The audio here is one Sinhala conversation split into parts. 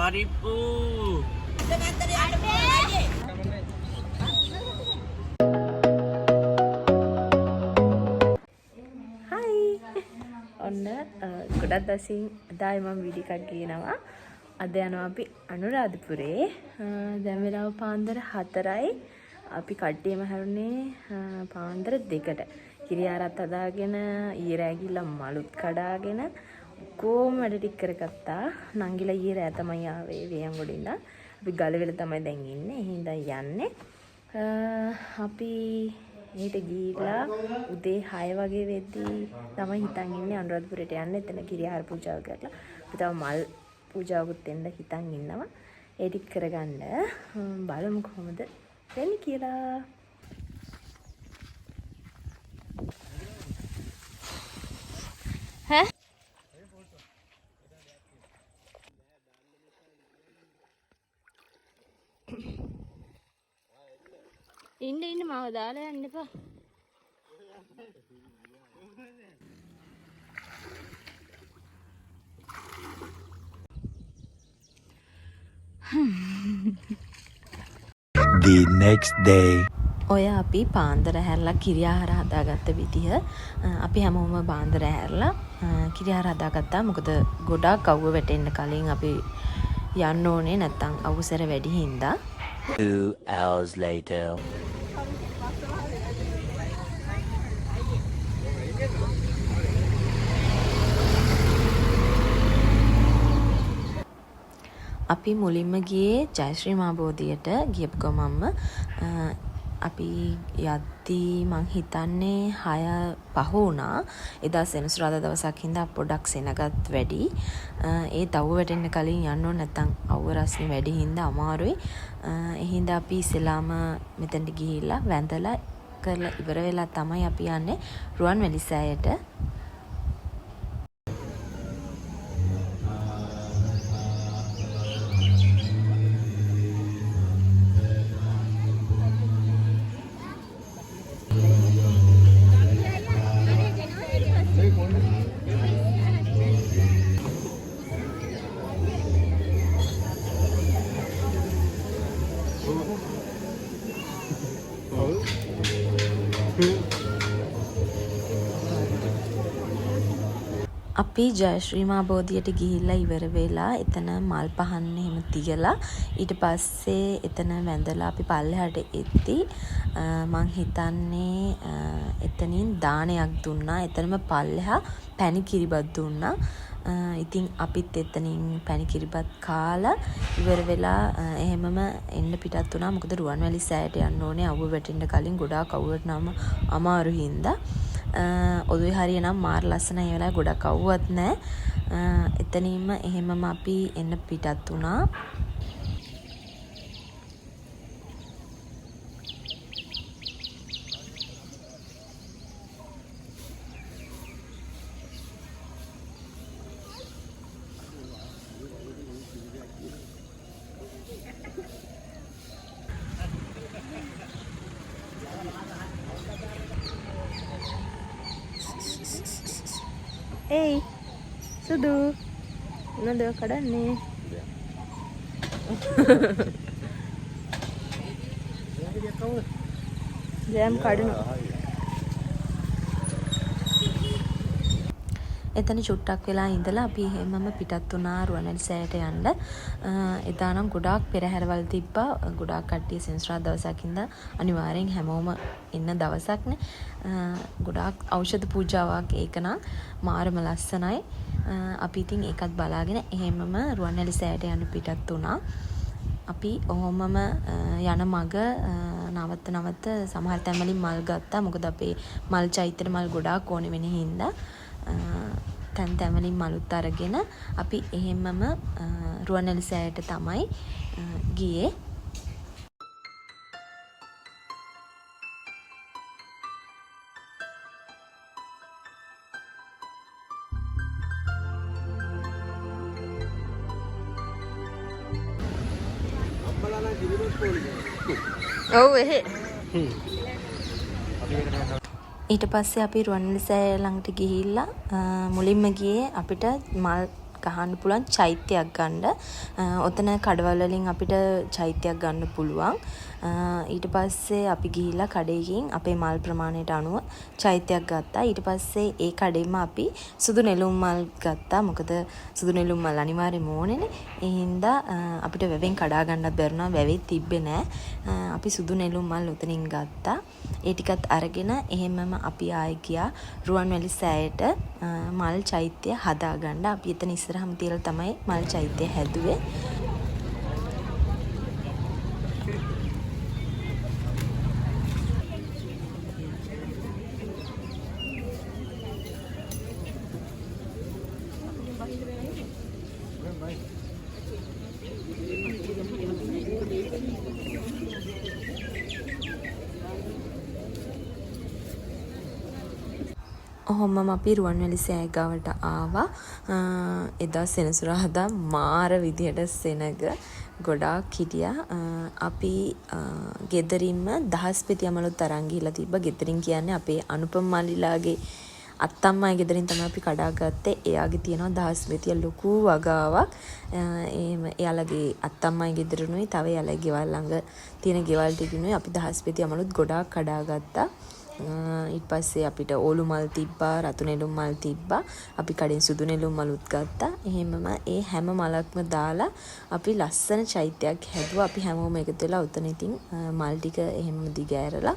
පරිප්පු. හයි, ඔන්න ගොඩක් දවසින් අද ආයේ මම වීඩියෝ එකක් ගේනවා. අද යනවා අපි අනුරාධපුරේ. දැන් වෙලාව පාන්දර 4යි. අපි කට්ටියම හැරුණේ පාන්දර 2ට. කිරියාරත් හදාගෙන, ඊයේ රෑ ගිහිල්ලා මලුත් කඩාගෙන ඔක්කොම වැඩ ටික කරගත්තා. නංගිලා ඊයේ රෑ තමයි ආවේ වේයන්ගොඩ ඉඳන්. අපි ගලවෙල තමයි දැන් ඉන්නේ. ඒ හින්දා යන්නේ. අපි එහෙට ගිහිල්ලා උදේ 6 වගේ වෙද්දී තමයි හිතන් ඉන්නේ අනුරාධපුරයට යන්න. එතන කිරියාර පූජාව කරලා අපි තව මල් පූජාවකුත් එන්න හිතන් ඉන්නවා. ඒ ටික කරගන්න බලමු කොහොමද වෙන්නේ කියලා. ඈ, ඉන්න ඉන්න, මාව දාලා යන්න එපා. The next day. ඔය අපි පාන්දර හැරලා කිරියාහාර හදාගත්ත විදිහ. අපි හැමෝම පාන්දර හැරලා කිරියාහාර හදාගත්තා. මොකද ගොඩාක් අවුව වැටෙන්න කලින් අපි යන්න ඕනේ, නැත්තම් අවුසර වැඩි හින්දා. 2 hours later. අපි මුලින්ම ගියේ ජයශ්‍රී මහා බෝධියට. ගියපු ගමන්ම අපි යද්දී මං හිතන්නේ 6 පහ වුණා. එදා සෙනසුරාදා දවසක් හින්දා පොඩක් සෙනගත් වැඩි. ඒත් අවුව වැටෙන්න කලින් යන්න ඕන, නැත්තම් අවුව රස්නේ වැඩි හින්දා අමාරුයි. ඒ හින්දා අපි ඉස්සෙල්ලාම මෙතනට ගිහිල්ලා වැඳලා කරලා ඉවර වෙලා තමයි අපි යන්නේ රුවන්වැලි සෑයට. අපි ජයශ්‍රී මහා බෝධියට ගිහිල්ලා ඉවර වෙලා එතන මල් පහන් එහෙම තියලා ඊට පස්සේ එතන වැඳලා අපි පල්ලෙහාට එද්දි මං හිතන්නේ එතනින් දානයක් දුන්නා. එතනම පල්ලෙහා පැණි කිරිබත් දුන්නා. ඉතින් අපිත් එතනින් පැණි කිරිබත් කාලා ඉවර වෙලා එහෙමම එන්න පිටත් වුණා. මොකද රුවන්වැලි සෑයට යන්න ඕනේ අවුව වැටෙන්න කලින්. ගොඩාක් අවුව වැටුනම අමාරු හින්දා. ඔළුවේ හරිය නම් මාර ලස්සනයි. ඒ වෙලාවේ ගොඩක් අවුවත් නෑ. එතනින්ම එහෙමම අපි එන්න පිටත් වුණා. ඒයි සුදු, මොනවද ඔය කඩන්නේ? ජෑම් කඩනවා. එතන චුට්ටක් වෙලා ඉඳලා අපි එහෙමම පිටත් වුණා රුවන්වැලි සෑයට යන්න. එදා නම් ගොඩාක් පෙරහැරවල් තිබ්බා. ගොඩාක් කට්ටිය සෙනසුරාදා දවසක් හින්දා අනිවාර්යෙන් හැමෝම එන්න දවසක්නේ. ගොඩාක් ඖෂධ පූජාවක්, ඒක නම් මාරම ලස්සනයි. අපි ඉතින් ඒකත් බලාගෙන එහෙමම රුවන්වැලි සෑයට යන්න පිටත් වුණා. අපි ඔහොමම යන මග නවත්ත නවත්ත සමහර තැන් වලින් මල් ගත්තා. මොකද අපේ මල් චෛත්‍යෙට මල් ගොඩාක් ඕනේ වෙන හින්දා. තැන් තැන් වලින් මලුත් අරගෙන අපි එහෙමම රුවන්වැලි සෑයට තමයි ගියේ. ඔව් එහෙ. ඊට පස්සේ අපි රුවන්වැලි සෑය ළඟට ගිහිල්ලා මුලින්ම ගියේ අපිට මල් ගහන්න පුළුවන් චෛත්‍යයක් ගන්න. ඔතන කඩවල් වලින් අපිට චෛත්‍යයක් ගන්න පුළුවන්. ඊට පස්සේ අපි ගිහිල්ලා කඩේකින් අපේ මල් ප්‍රමාණයට අනුව චෛත්‍යයක් ගත්තා. ඊට පස්සේ ඒ කඩේම අපි සුදු නෙළුම් මල් ගත්තා. මොකද සුදු නෙළුම් මල් අනිවාර්යයෙන්ම ඕනේනේ. ඒ හින්දා අපිට වැවෙන් කඩා ගන්නත් බැරුණා. වැවේ තිබ්බේ නෑ. අපි සුදු නෙළුම් මල් ඔතනින් ගත්තා. ඒ ටිකත් අරගෙන එහෙමම අපි ආයෙ ගියා රුවන්වැලි සෑයට මල් චෛත්‍ය හදාගන්න. අපි එතන ඉස්සරහම තියලා තමයි මල් චෛත්‍ය හැදුවේ. ඔහොමම අපි රුවන්වැලි සෑය ගාවට ආවා. එදා සෙනසුරාදා මාර විදිහට සෙනග ගොඩාක් හිටියා. අපි ගෙදරින්ම දහස් පෙති අමලුත් අරන් ගිහිල්ලා තිබ්බා. ගෙදරින් කියන්නේ අපේ අනුපම මල්ලිලාගේ අත්තම්මයි ගෙදරින් තමයි අපි කඩාගත්තේ. එයාගේ තියෙනවා දහස් පෙතිය ලොකු වගාවක්. එහෙම එයාලගේ අත්තම්මයි ගෙදරිනුයි තව එයාලගේ ගෙවල් ළඟ තියෙන ගෙවල් ටිකිනුයි අපි දහස් පෙති අමලුත් ගොඩාක් කඩාගත්තා. ඊට පස්සේ අපිට ඕලු මල් තිබ්බා, රතු නෙළුම් මල් තිබ්බා. අපි කඩෙන් සුදු නෙළුම් මලුත් ගත්තා. එහෙමම ඒ හැම මලක්ම දාලා අපි ලස්සන චෛත්‍යයක් හැදුවා. අපි හැමෝම එකතු වෙලා උතන ඉතින් මල් ටික එහෙමම දිගෑරලා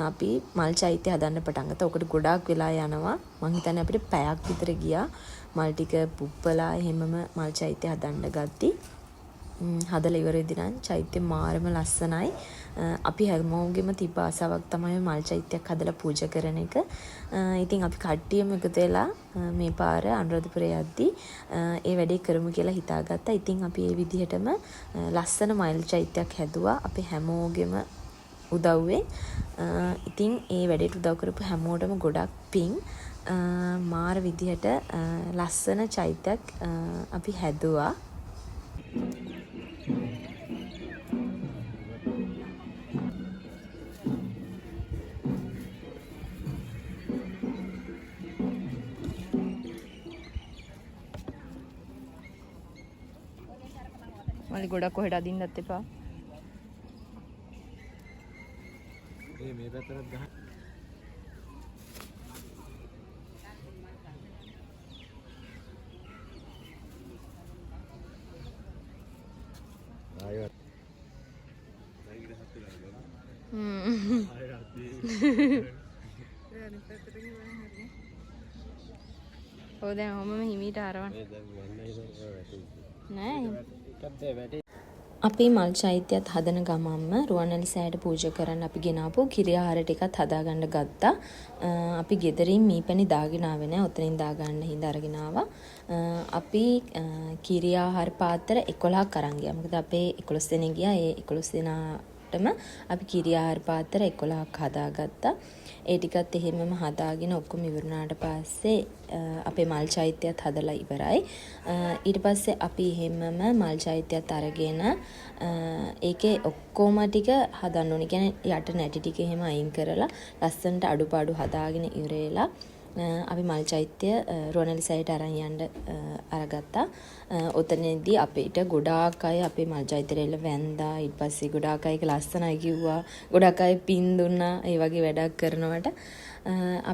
අපි මල් චෛත්‍ය හදන්න පටන් ගත්තා. ඔකට ගොඩාක් වෙලා යනවා. මං හිතන්නේ අපිට පැයක් විතර ගියා. මල් ටික පුප්පලා එහෙමම මල් චෛත්‍ය හදන්න ගද්දි. හදලා ඉවර වෙද්දි නම් චෛත්‍ය මාරම ලස්සනයි. අපි හැමෝගෙම තිබ්බ ආසාවක් තමයි මල් චෛත්‍යයක් හදලා පූජා කරන එක. ඉතින් අපි කට්ටියම එකතු වෙලා මේ පාර අනුරාධපුරේ යද්දි ඒ වැඩේ කරමු කියලා හිතාගත්තා. ඉතින් අපි ඒ විදිහටම ලස්සන මල් චෛත්‍යයක් හැදුවා අපි හැමෝගෙම උදව්වෙන්. ඉතින් ඒ වැඩේට උදව් කරපු හැමෝටම ගොඩක් පිං. මාර විදිහට ලස්සන චෛත්‍යයක් අපි හැදුවා. මල්ලි ගොඩක් කොහෙට අදින්නත් එපා. මේ පැත්තටත් ගහන්න. ආයෙත්. ඔව් දැන් ඔහොමම හිමීට හරවන්න. නෑ. අපි මල් චෛත්‍යයත් හදන ගමන්ම රුවන්වැලි සෑයට පූජා කරන්න අපි ගෙනාපු කිරි ආහාර ටිකත් හදාගන්න ගත්තා. අපි ගෙදරින් මීපැණි දාගෙන ආවේ නෑ. ඔතනින් දාගන්න හින්දා අරගෙන ආවා. අපි කිරි ආහාර පාත්‍ර 11ක් අරන් ගියා. මොකද අපේ 11 දෙනෙක් ගියා. ඒ 11 දෙනාටම අපි කිරි ආහාර පාත්‍ර 11ක් හදාගත්තා. ඒ ටිකත් එහෙමම හදාගෙන ඔක්කොම ඉවර වුණාට පස්සේ අපේ මල් චෛත්‍යයත් හදලා ඉවරයි. ඊට පස්සේ අපි එහෙමම මල් චෛත්‍යයත් අරගෙන ඒකේ ඔක්කොම ටික හදන්න ඕනේ. කියන්නේ යට නැටි ටික එහෙම අයින් කරලා ලස්සනට අඩුපාඩු හදාගෙන ඉවර වෙලා අපි මල් චෛත්‍ය රුවන්වැලි සෑයට අරන් යන්න අරගත්තා. ඔතනදී අපිට ගොඩාක් අය අපේ මල් චෛත්‍යයට එල්ල වැන්දා. ඊට පස්සේ ගොඩාක් අය ඒක ලස්සනයි කිව්වා. ගොඩාක් අය පින් දුන්නා. ඒ වගේ වැඩක් කරනවට.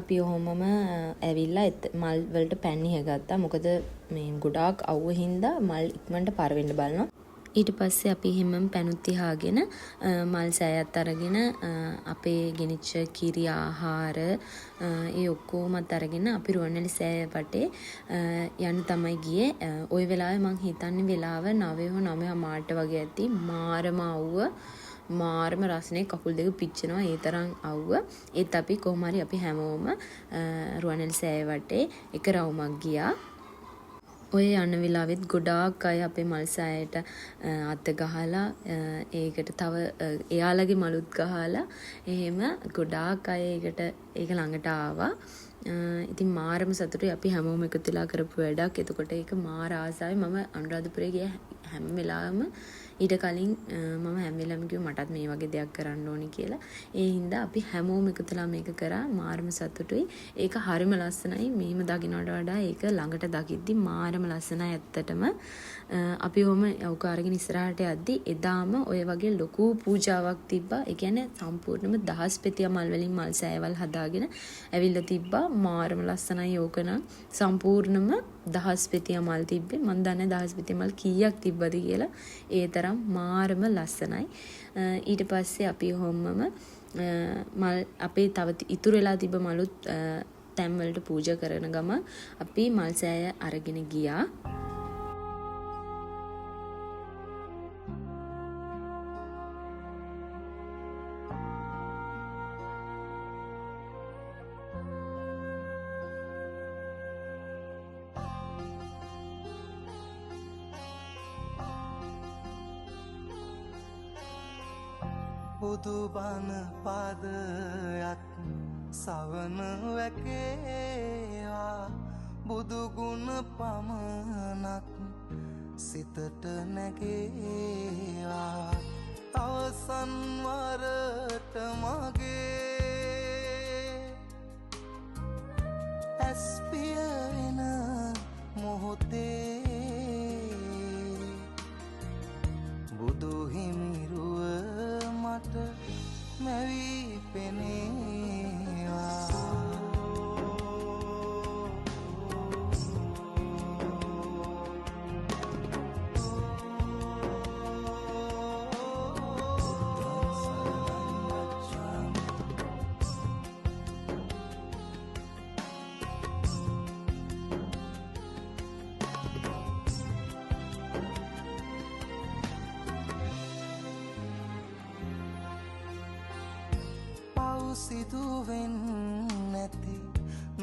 අපි ඔහොමම ඇවිල්ලා මල් වලට පැන් ඉහගත්තා. මොකද මේ ගොඩාක් අවුව හින්දා මල් ඉක්මනට පර වෙන්න බලනවා. ඊට පස්සේ අපි එහෙමම පැනුත් තියාගෙන මල් සෑයත් අරගෙන අපේ ගෙනිච්ච කිරි ආහාර ඒ ඔක්කොමත් අරගෙන අපි රුවන්වැලි සෑය වටේ යන්න තමයි ගියේ. ඔය වෙලාවේ මං හිතන්නේ වෙලාව නවය හෝ නවය හමාරට වගේ ඇති. මාරම අවුව, මාරම රස්නේ, කකුල් දෙක පිච්චෙනවා ඒ තරම් අවුව. ඒත් අපි කොහොම හරි අපි හැමෝම රුවන්වැලි සෑය වටේ එක රවුමක් ගියා. ඔය යන වෙලාවෙත් ගොඩාක් අය අපේ මල් සෑයට අත ගහලා ඒකට තව එයාලගේ මලුත් ගහලා එහෙම ගොඩාක් අය ඒක ළඟට ආවා. ඉතින් මාරම සතුටුයි අපි හැමෝම එකතු වෙලා කරපු වැඩක්. එතකොට ඒක මාර ආසාවයි. මම අනුරාධපුරේ ගිය හැම වෙලාවෙම ඊට කලින් මම හැම වෙලාවෙම කිව්වා මටත් මේ වගේ දෙයක් කරන්න ඕනි කියලා. ඒ හින්දා අපි හැමෝම එකතුලා මේක කරා. මාරම සතුටුයි. ඒක හරිම ලස්සනයි. මෙහෙම දකින්නට වඩා ඒක ළඟට දකිද්දි මාරම ලස්සනයි ඇත්තටම. අපි ඔහොම ඔක අරගෙන ඉස්සරහට යද්දි එදාම ඔය වගේ ලොකු පූජාවක් තිබ්බා. ඒ කියන්නේ සම්පූර්ණම දහස් පෙතිය මල් වලින් මල් සෑවල් හදාගෙන ඇවිල්ලා තිබ්බා. මාරම ලස්සනයි ඕක නම්. සම්පූර්ණම දහස් පෙතිය මල් තිබ්බේ. මං දන්නේ දහස් පෙතිය මල් කීයක් තිබ්බද කියලා. ඒ තරම් මාරම ලස්සනයි. ඊට පස්සේ අපි ඔහොමම මල් අපේ තව ඉතුරු වෙලා තිබ්බ මලුත් තැන් වලට පූජා කරන ගමන් අපි මල් සෑය අරගෙන ගියා. බුදුබණ පදයක් සවන වැකේවා, බුදුගුණ පමණක් සිතට නැගේවා. අවසන් වරට මගේ ඇස් පිය වෙන මොහොතේ බුදු හිමිරුව මට මැවී පෙනේවා. සිදුවෙන් නැති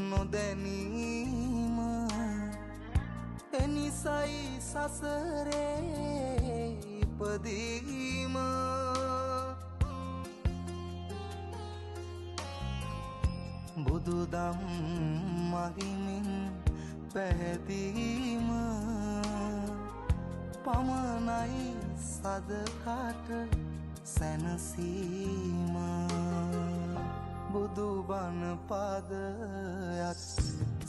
නොදැනීම එනිසයි සසරේ ඉපදීම. බුදුදම් මහිමින් පැහැදීම පමණයි සදහට සැනසීම. බුදුබණ පදයක්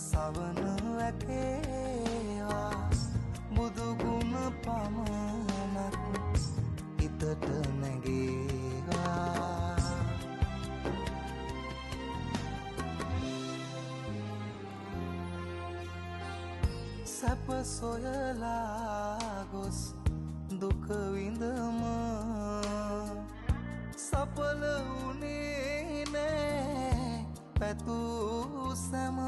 සවන වැකේවා, බුදුගුණ පමණක් හිතට නැගේවා. සැප සොයලා ගොස් දුක විඳම සඵල වුණේ නෑ පැතූ සැම.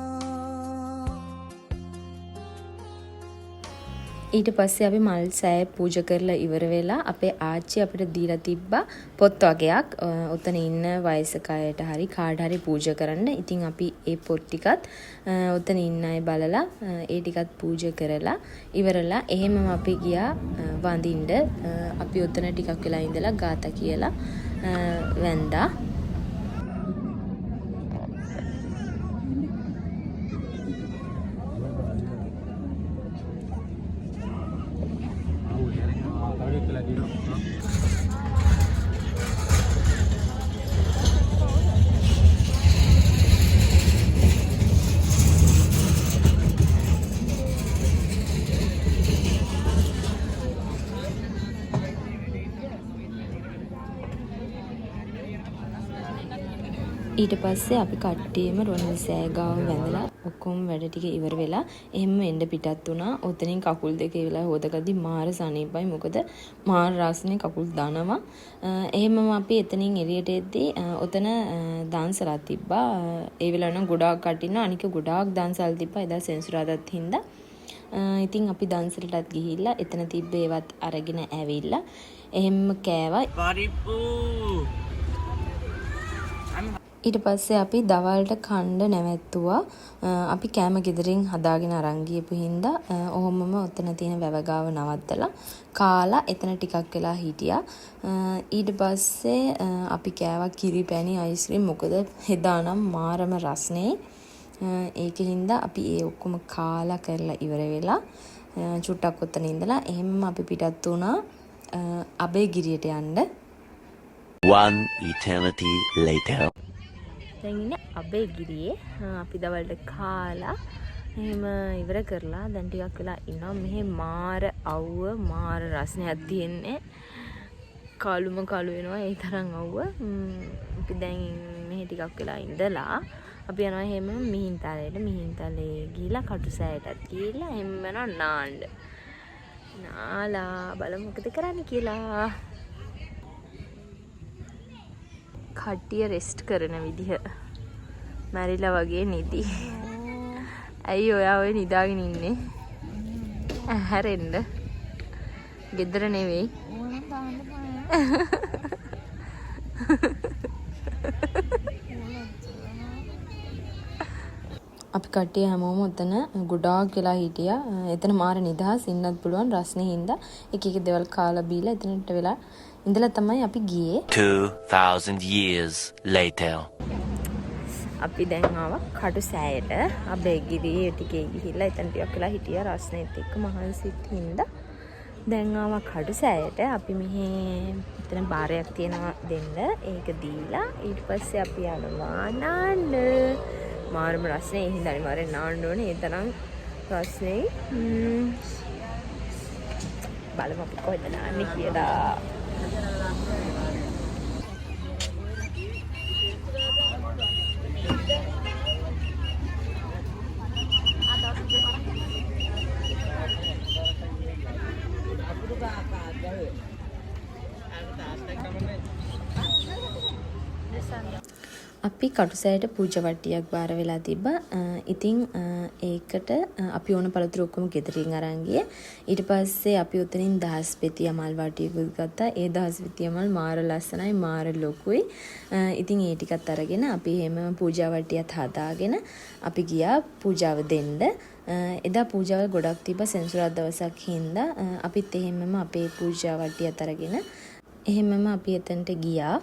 ඊට පස්සේ අපි මල් සෑය පූජා කරලා ඉවර වෙලා අපේ ආච්චි අපිට දීලා තිබ්බා පොත් වගයක්. ඔතන ඉන්න වයසක අයට හරි කාට හරි පූජා කරන්න. ඉතින් අපි ඒ පොත් ටිකත් ඔතන ඉන්න අය බලලා ඒ ටිකත් පූජා කරලා ඉවරලා එහෙමම අපි ගියා වඳින්න. අපි ඔතන ටිකක් වෙලා ඉඳලා ගාථා කියලා වැන්දා. ඊට පස්සේ අපි කට්ටියම රුවන්වැලි සෑය ගාව වැඳලා ඔක්කොම වැඩ ටික ඉවර වෙලා එහෙම එන්න පිටත් වුණා. ඔතනින් කකුල් දෙක ඒ වෙලාවේ හොදගද්දි මාර සනීපයි. මොකද මාර රස්නේ කකුල් දනවා. එහෙමම අපි එතනින් එළියට එද්දි ඔතන දන්සලක් තිබ්බා. ඒ වෙලාව නම් ගොඩාක් කට්ටිය ඉන්නවා. අනික ගොඩාක් දන්සල් තිබ්බා එදා සෙන්සුරාදාත් හින්දා. ඉතින් අපි දන්සලටත් ගිහිල්ලා එතන තිබ්බ ඒවත් අරගෙන ඇවිල්ලා එහෙම කෑවා. පරිප්පු. ඊට පස්සේ අපි දවල්ට කණ්ඩ නැවැත්තුවා. අපි කෑම ගෙදරින් හදාගෙන අරන් ගියපු හින්දා ඔහොමම ඔතන තියෙන වැව ගාව නවත්තලා කාලා එතන ටිකක් වෙලා හිටියා. ඊට පස්සේ අපි කෑවා කිරි පැණි අයිස්ක්‍රීම්. මොකද එදා නම් මාරම රස්නේ. ඒකෙ හින්දා අපි ඒ ඔක්කොම කාලා කරලා ඉවර වෙලා චුට්ටක් ඔතන ඉඳලා එහෙම්ම අපි පිටත් වුණා අබේගිරියට යන්න. One eternity later. දැන් ඉන්නේ අබේගිරියේ. අපි දවල්ට කාලා එහෙම ඉවර කරලා දැන් ටිකක් වෙලා ඉන්නවා. මෙහෙ මාර අවුව මාර රස්නයක් තියෙන්නේ. කළුම කළු වෙනවා ඒ තරම් අවුව. අපි දැන් මෙහෙ ටිකක් වෙලා ඉඳලා අපි යනවා එහෙම මිහින්තලයට. මිහින්තලේ ගිහිලා කටුසෑයටත් ගිහිලා එහෙම යනවා නාන්න. නාලා බලමු මොකද කරන්නේ කියලා. කට්ටිය රෙස්ට් කරන විදිහ මැරිලා වගේ නිදි. ඇයි ඔයා ඔය නිදාගෙන ඉන්නේ? ඇහැරෙන්න. ගෙදර නෙවෙයි. අපි කට්ටිය හැමෝම ඔතන ගොඩාක් වෙලා හිටියා. එතන මාර නිදහස් ඉන්නත් පුළුවන් රස්නේ හින්දා. එක එක දේවල් කාලා බීලා එතනට වෙලා ඉඳලා තමයි අපි ගියේ. 2000 years later. අපි දැන් ආවා කටුසෑයට. අබේගිරිය ටිකේ ගිහිල්ලා එතන ටිකක් වෙලා හිටියා රස්නේත් එක්ක මහන්සිත් හින්දා. දැන් ආවා කටුසෑයට. අපි මෙහි එතන බාරයක් තියෙනවා දෙන්න. ඒක දීලා ඊට පස්සේ අපි යනවා නාන්න. මාරම රස්නේ. ඒ හින්දා අනිවාර්යෙන් නාන්න ඕනේ. ඒ තරම් රස්නේ. බලමු අපි කොහෙද නාන්නේ කියලා. අපි කටුසෑයට පූජා වට්ටියක් බාර වෙලා තිබ්බා. ඉතින් ඒකට අපි ඕන පළතුරු ඔක්කොම ගෙදරින් අරන් ගියේ. ඊට පස්සේ අපි උතනින් දහස් පෙතිය මල් වට්ටියකුත් ගත්තා. ඒ දහස් පෙතිය මල් මාර ලස්සනයි, මාර ලොකුයි. ඉතින් ඒ ටිකත් අරගෙන අපි එහෙම පූජා වට්ටියත් හදාගෙන අපි ගියා පූජාව දෙන්න. එදා පූජාවල් ගොඩක් තිබ්බා සෙනසුරාදා දවසක් හින්දා. අපිත් එහෙමම අපේ පූජා වට්ටියත් අරගෙන එහෙමම අපි එතනට ගියා.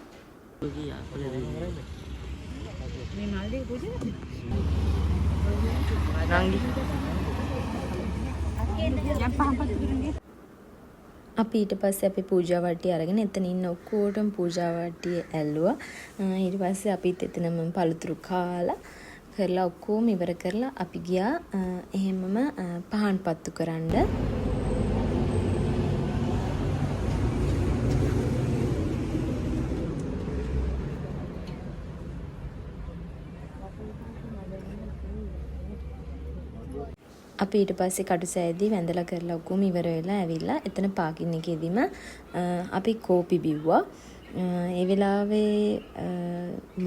අපි ඊට පස්සේ අපි පූජා වට්ටිය අරගෙන එතන ඉන්න ඔක්කොටම පූජා වට්ටිය ඇල්ලුවා. ඊට පස්සේ අපිත් එතනම පළතුරු කාලා කරලා ඔක්කොම ඉවර කරලා අපි ගියා එහෙමම පහන් පත්තු කරන්න. අපි ඊට පස්සේ කටුසෑයේදී වැඳලා කරලා ඔක්කොම ඉවර වෙලා ඇවිල්ලා එතන පාකින් එකේදීම අපි කෝපි බිව්වා. ඒ වෙලාවේ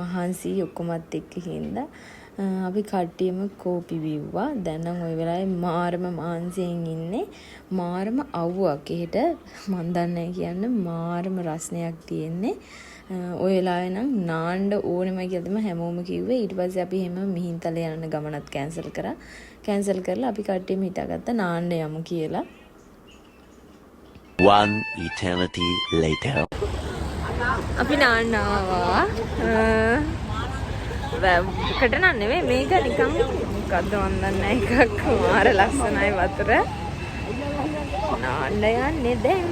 මහන්සි ඔක්කොමත් එක්ක හින්දා අපි කට්ටියම කෝපි බිව්වා. දැන් නම් ওই වෙලාවේ මාරම මහන්සියෙන් ඉන්නේ. මාරම අවුවක් එහෙට මන් දන්නේ නැහැ කියන්න මාරම රස්නයක් තියෙන්නේ. ඔය වෙලාවේ නම් නාන්න ඕනෙමයි කියලා තමයි හැමෝම කිව්වේ. ඊට පස්සේ අපි එහෙම මිහින්තල යන ගමනත් කැන්සල් කරා. කැන්සල් කරලා අපි කට්ටියම හිතාගත්තා නාන්න යමු කියලා. One eternity later. අපි නාන්න ආවා. වැව්වකට නම් නෙමෙයි මේක නිකන් මොකද්ද මන් දන්නේ නැහැ එකක්. මාර ලස්සනයි වතුර. නාන්න යන්නේ දැන්.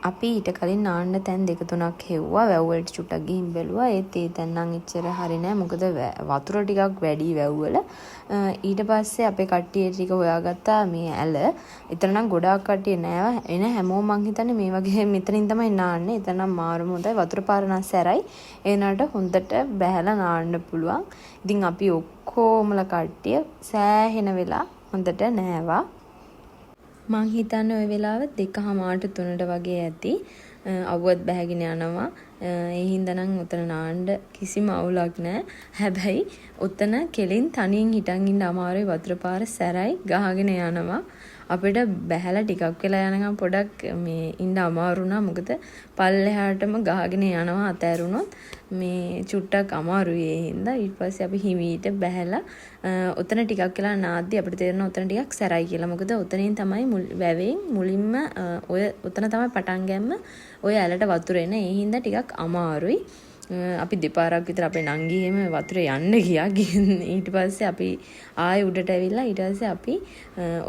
අපි ඊට කලින් නාන්න තැන් දෙක තුනක් හෙව්වා. වැව් වලට චුට්ටක් ගිහින් බැලුවා. ඒත් ඒ තැන් නම් එච්චර හරි නෑ. මොකද වතුර ටිකක් වැඩි වැව් වල. ඊට පස්සේ අපේ කට්ටිය ටික හොයාගත්තා මේ ඇල. එතන නම් ගොඩාක් කට්ටිය නෑව. එන හැමෝම මං හිතන්නේ මේ වගේ මෙතනින් තමයි නාන්නේ. එතන නම් මාරම හොඳයි. වතුර පාර නම් සැරයි. ඒ වුණාට හොඳට බැහැලා නාන්න පුළුවන්. ඉතින් අපි ඔක්කොමලා කට්ටිය සෑහෙන වෙලා හොඳට නෑවා. මං හිතන්නේ ওই වෙලාව දෙකහමාරට තුනට වගේ ඇති. අවුවත් බැහැගෙන යනවා. ඒ හින්දා නම් ඔතන නාන්න කිසිම අවුලක් නෑ. හැබැයි ඔතන කෙලින් තනියෙන් හිටන් ඉන්න අමාරුයි. වතුර පාර සැරයි ගහගෙන යනවා. අපිට බැහැලා ටිකක් වෙලා යනකම් පොඩක් මේ ඉන්න අමාරු වුණා. මොකද පල්ලෙහාටම ගහගෙන යනවා අතෑරුණොත් මේ චුට්ටක් අමාරුයි ඒ හින්දා. ඊට පස්සේ අපි හිමීට බැහැලා ඔතන ටිකක් වෙලා නාද්දි අපිට තේරෙනවා ඔතන ටිකක් සැරයි කියලා. මොකද ඔතනින් තමයි වැවෙන් මුලින්ම ඔය ඔතන තමයි පටන් ගැම්ම ඔය ඇලට වතුර එන. ඒ හින්දා ටිකක් අමාරුයි. අපි දෙපාරක් විතර අපේ නංගි එහෙම වතුරේ යන්න ගියා. ඊට පස්සේ අපි ආයෙ උඩට ඇවිල්ලා ඊට පස්සේ අපි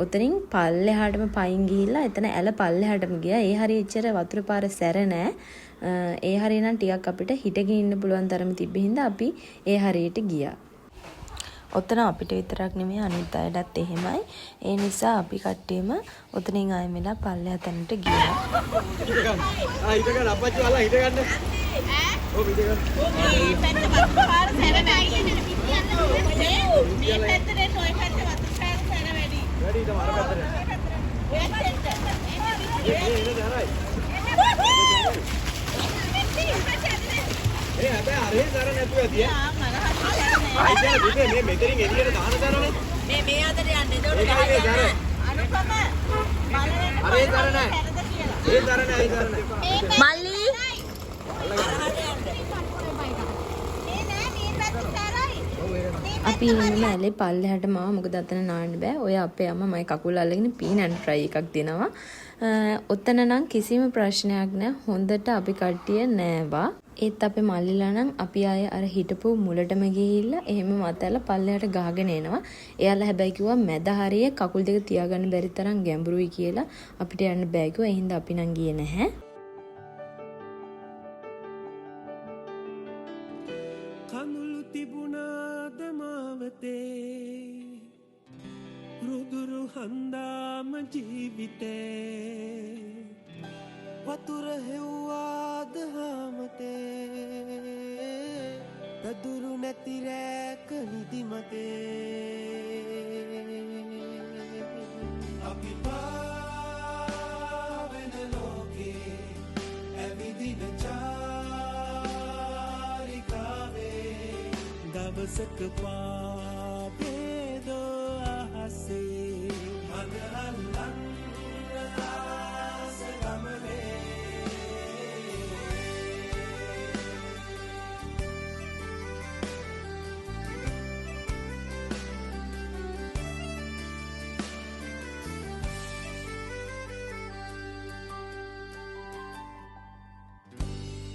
ඔතනින් පල්ලෙහාටම පයින් ගිහිල්ලා එතන ඇල පල්ලෙහාටම ගියා. ඒ හරිය එච්චර වතුර පාර සැර නෑ. ඒ හරිය නම් ටිකක් අපිට හිටගෙන ඉන්න පුළුවන් තරම තිබ්බ හින්දා අපි ඒ හරියට ගියා. ඔතන අපිට විතරක් නෙමෙයි අනිත් අයටත් එහෙමයි. ඒ නිසා අපි කට්ටියම ඔතනින් ආයෙ මෙලා පල්ලෙහා තැනට ගියා. ආ හිට ගන්න අප්පච්චි වල්ලා හිට ගන්න. ඔව් හිට ගන්න. මේ පැත්ත වතුර පාර සැර වැඩි. මේ පැත්තට එන්න ඔය පැත්ත වතුර පාර සැර වැඩි. වැඩි තමයි අර පැත්තට. ඔය පැත්තට. ඒ එන දරයි. ඒ හැබැයි අරේ සැර නැතුව ඇති ඈ. ආ ඉතින් දුකේ මේ මෙතනින් එළියට දාන දරනේ. මේ මේ අතට යන්න. එතකොට ඒකයි මේ සැර. අනුපම බලන්න අරේ සැර නෑ. සැරද කියලා. ඒ සැර නෑ ඒ සැර නෑ. මල්ලි මේ නෑ මේ පැත්ත සැරයි. අපි එහෙම ඇලේ පල්ලෙහාටම ආවා. මොකද අතන නාන්න බෑ. ඔය අපේ අම්මා මගේ කකුල අල්ලගෙන පීනන්න try එකක් දෙනවා. ඔතන නම් කිසිම ප්‍රශ්නයක් නෑ. හොඳට අපි කට්ටිය නෑවා. ඒත් අපේ මල්ලිලා නම් අපි ආයේ අර හිටපු මුලටම ගිහිල්ලා එහෙම මතැලා පල්ලෙහාට ගහගෙන එනවා. එයාලා හැබැයි කිව්වා මැද හරිය කකුල් දෙක තියාගන්න බැරි තරම් ගැඹුරුයි කියලා අපිට යන්න බෑ කිව්වා. ඒ හින්දා අපි නම් ගියේ නැහැ. කඳුළු තිබුණාද මාවතේ රුදුරු හන්දාම ජීවිතේ වතුර හෙව්වාද හාමතේ පැදුරු නැති රෑක නිදිමතේ අපි පාවෙන ලෝකේ ඇවිදින චාරිකාවේ දවසක පාපේදෝ අහසේ මඟ අල්ලන්න ආස ගමනේ.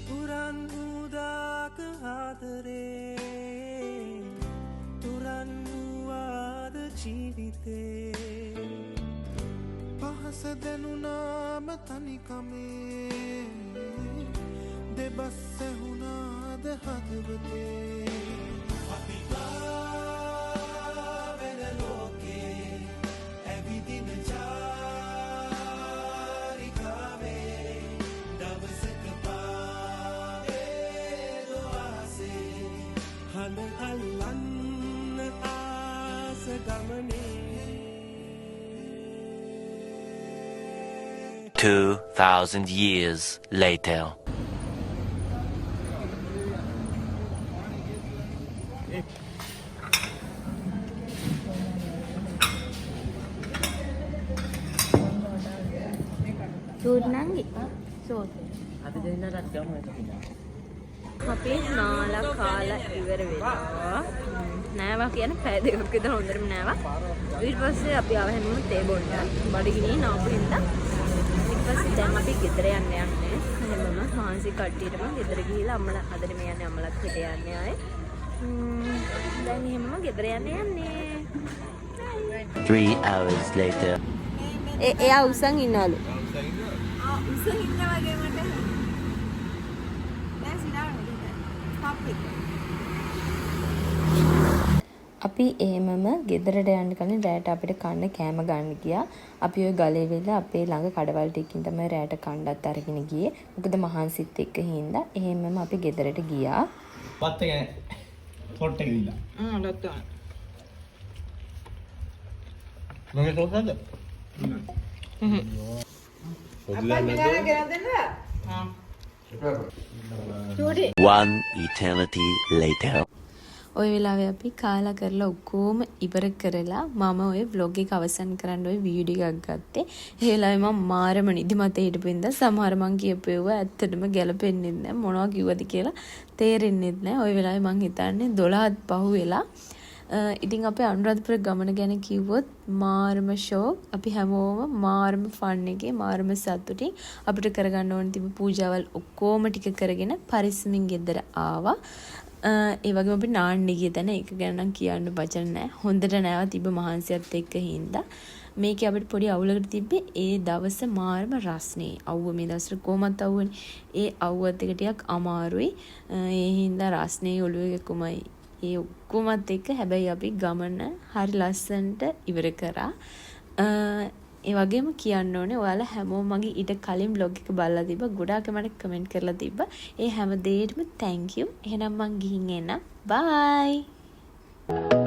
තුරන් වූදාක ආදරේ තුරන් වූවාද ජීවිතේ පහස දැනුනාම තනිකමේ දෙබස් ඇහුණාද හදවතේ අපි පාවෙන ලෝකේ ඇවිදින චාරිකාවේ දවසක පාවේදෝ අහසේ හඳ අල්ලන්න ආස ගමනේ. 2,000 years later. සූට් නංගි සෝත්. අපි දෙන්නටත් ගමු එක පිටා. අපි නාලා කාලා ඉවර වෙලා නෑවා කියන පැය දෙකක් විතර හොඳටම නෑවා. ඊට පස්සේ අපි ආව හැමෝම තේ බොන්න. බඩගිනි නාපු හින්දා. ඊට පස්සේ දැන් අපි ගෙදර යන්න යන්නේ. හැමෝම මහන්සි කට්ටියටම ගෙදර ගිහිල්ලා අම්මලා හදන මේ යන්නේ අම්මලත් හෙට යන්නේ ආයේ. දැන් එහෙමම ගෙදර යන්න යන්නේ. 3 hours later. එයා උසන් ඉන්නවලු. උසන් ඉන්න වගේ මට. දැන් සිනාව නෙමෙයි. ස්ටොප් එක. අපි එහෙමම ගෙදරට යන්න කලින් රෑට අපිට කන්න කෑම ගන්න ගියා. අපි ඔය ගලේ වෙලා අපේ ළඟ කඩවල් ටිකකින් තමයි රෑට කණ්ඩත් අරගෙන ගියේ. මොකද මහන්සිත් එක්ක හින්දා එහෙමම අපි ගෙදරට ගියා. පත් එක නෑ. සොට් එක දීලා. ගත්තා. මගේ සෝස් නැද්ද? One eternity later. ඔය වෙලාවේ අපි කාලා කරලා ඔක්කොම ඉවර කරලා මම ඔය ව්ලොග් එක අවසන් කරන්න ඔය වීඩියෝ එකක් ගත්තේ. ඒ වෙලාවේ මම මාරම නිදිමතේ හිටපු හින්දා සමහර මං කියපු ඒවා ඇත්තටම ගැලපෙන්නේ නැහැ. මොනවා කිව්වද කියලා තේරෙන්නේ නැහැ. ඔය වෙලාවේ මං හිතන්නේ 12ත් පහු වෙලා ඉතින් අපේ අනුරාධපුර ගමන ගැන කිව්වොත් මාරම ෂෝක්. අපි හැමෝම මාරම ෆන් එකේ මාරම සතුටින් අපිට කරගන්න ඕන තිබ්බ පූජාවල් ඔක්කොම ටික කරගෙන පරිස්සමින් ගෙදර ආවා. ඒ වගේම අපි නාන්න ගිය තැන ඒක ගැන නම් කියන්න වචන නෑ. හොඳට නෑවා තිබ්බ මහන්සියත් එක්ක හින්දා. මේකේ අපිට පොඩි අවුලකට තිබ්බේ ඒ දවස මාරම රස්නේ. අවුව මේ දවස්වල කොහොමත් අවුවනේ. ඒ අවුවත් එක ටිකක් අමාරුයි. ඒ හින්දා රස්නේ ඔළුවේ එකමයි. ඒ ඔක්කොමත් එක්ක හැබැයි අපි ගමන හරි ලස්සනට ඉවර කරා. ඒ වගේම කියන්න ඕනේ ඔයාලා හැමෝම මගේ ඊට කලින් බ්ලොග් එක බලලා තිබ්බා. ගොඩාක් මට කමෙන්ට් කරලා තිබ්බා. ඒ හැම දෙයකටම thank you. එහෙනම් මං ගිහින් එන්නම්. බයි.